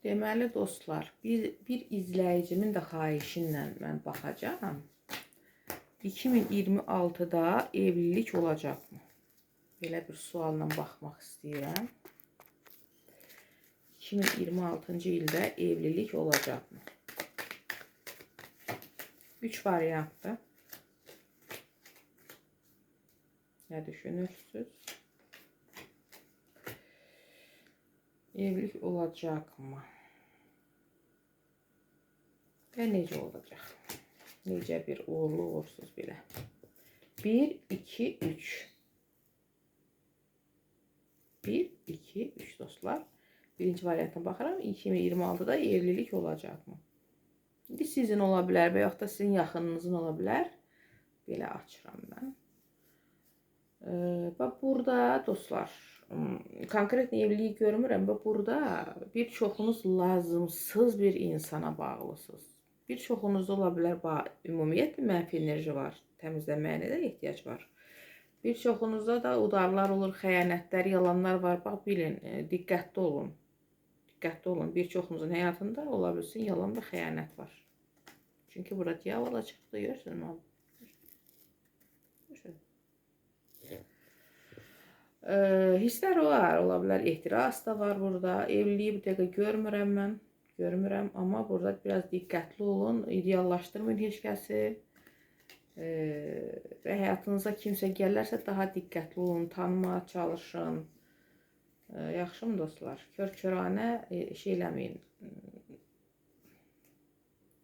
Deməli dostlar, bir izləyicimin də xahişi ilə mən baxacağam. 2026-da evlilik olacaqmı? Belə bir sualla baxmaq istəyirəm. 2026-cı ildə evlilik olacaqmı? 3 variantdır. Nə düşünürsünüz? Evlilik olacaqmı? Və necə olacaq? Necə bir uğurlu uğursuz belə. 1, 2, 3. 1, 2, 3 dostlar. Birinci variantına baxıram. 2026-da evlilik olacaqmı? İndi sizin ola bilər və yaxud da sizin yaxınınızın ola bilər. Belə açıram mən. Bax burada dostlar, konkret evliliyi görmürəm və burada bir çoxunuz lazımsız bir insana bağlısınız. Bir çoxunuzda ola bilər ümumiyyətlə mənfi enerji var, təmizlənməyə də ehtiyac var. Bir çoxunuzda da udarlar olur, xəyanətlər, yalanlar var. Bax bilin, diqqətli olun. Diqqətli olun. Bir çoxunuzun həyatında ola bilsin yalan və xəyanət var. Çünki burada diyavola çıxdı, görürsünüz mü? Görürsünüz. Hisslər var, ola bilər, ehtiras da var burada. Evliliyi bir dəqiqə görmürəm mən, görmürəm, amma burada biraz diqqətli olun, ideallaşdırmayın heç kəsi. Və həyatınıza kimsə gələrsə daha diqqətli olun, tanımağa çalışın. Yaxşımı dostlar? Kör-köranə şey eləməyin.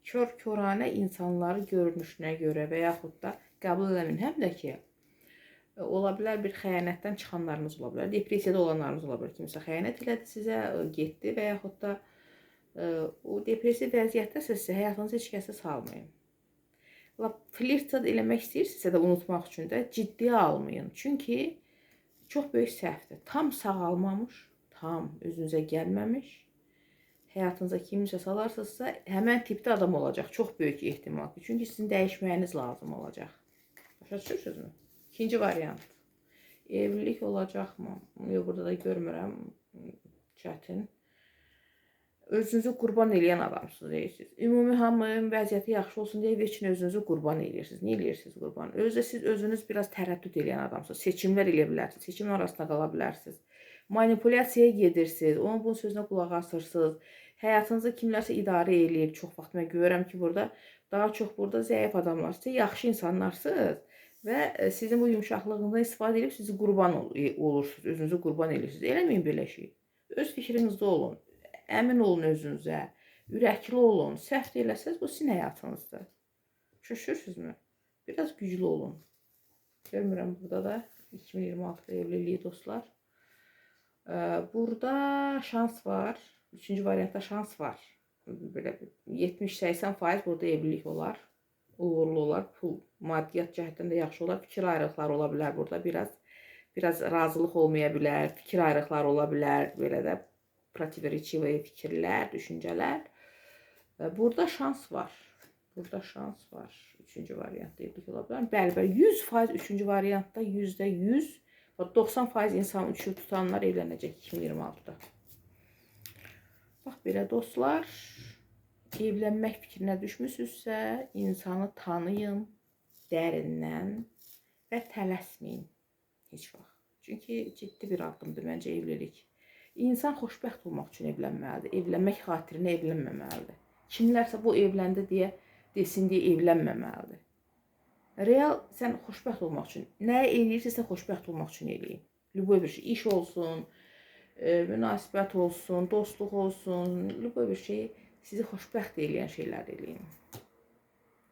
Kör-köranə insanları görünüşünə görə və yaxud da qəbul eləməyin. Həm də ki, ola bilər bir xəyanətdən çıxanlarınız ola bilər, depressiyada olanlarınız ola bilər. Kimsə xəyanət elədi sizə, getdi və yaxud da o depressiv vəziyyətdəsə sizə həyatınızı heç kəsə salmayın. Lap flirt eləmək istəyirsinizsə də unutmaq üçün də ciddiyə almayın. Çünki çox böyük səhvdir. Tam sağalmamış, tam özünüzə gəlməmiş, həyatınıza kimsə salarsınızsa, həmən tipdə adam olacaq. Çox böyük ehtimal ki. Çünki sizin dəyişməyiniz lazım olacaq. Başa düşürsünüzmü? İkinci variant. Evlilik olacaqmı? Yox, burada da görmürəm. Çətin. Özünüzü qurban eləyən adamsınız, deyirsiniz. Ümumi hamının vəziyyəti yaxşı olsun deyə heç özünüzü qurban eləyirsiniz. Niyə eləyirsiniz qurban? Özdə siz özünüz biraz tərəddüd eləyən adamsınız. Seçimlər eləyə bilərsiniz. Seçimin arasında qala bilərsiniz. Manipulyasiyaya gedirsiniz. Onun bunun sözünə qulaq asırsınız. Həyatınızı kimlərsə idarə eləyir. Çox vaxt mən görürəm ki, burada daha çox burada zəif adamlarsınız. Yaxşı insanlarsınız. Və sizin bu yumşaqlığınızdan istifadə edib sizi qurban olursunuz, özünüzü qurban edirsiniz. Eləməyin belə şey. Öz fikrinizdə olun, əmin olun özünüzə, ürəkli olun. Səhv də eləsəz, bu sizin həyatınızdır. Düşürsünüzmü? Biraz güclü olun. Görmürəm burada da 2026 evliliyi dostlar. Burada şans var. Üçüncü variantda şans var. Belə 70-80% burada evlilik olar. Uğurlu olar, pul, maddiyyat cəhətdən də yaxşı olar. Fikir ayrılıqları ola bilər burada biraz. Biraz razılıq olmaya bilər, fikir ayrılıqları ola bilər, belə də protivorечивые fikirlər, düşüncələr. Burada şans var. Burada şans var. Üçüncü variantda evlilik ola bilər. Bəli, bəli, 100% üçüncü variantda %100, 90% insan üçü tutanlar evlənəcək 2026-da. Bax belə dostlar. Evlənmək fikrinə düşmüsünüzsə, insanı tanıyın dərindən və tələsməyin heç vaxt. Çünki ciddi bir addımdır məncə evlilik. İnsan xoşbəxt olmaq üçün evlənməlidir. Evlənmək xatirinə evlənməməlidir. Kimlərsə bu evləndi deyə desin deyə evlənməməlidir. Real sən xoşbəxt olmaq üçün nə eləyirsinizsə xoşbəxt olmaq üçün eləyin. Lüboy bir şey, iş olsun, münasibət olsun, dostluq olsun, lüboy bir şey sizi xoşbəxt eləyən şeylər eləyin.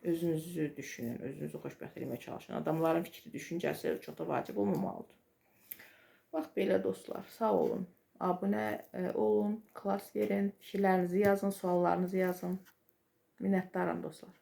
Özünüzü düşünün, özünüzü xoşbəxt eləməyə çalışın. Adamların fikri, düşüncəsi çox da vacib olmamalıdır. Bax belə dostlar, sağ olun. Abunə olun, klass verin, fikirlərinizi yazın, suallarınızı yazın. Minnətdaram dostlar.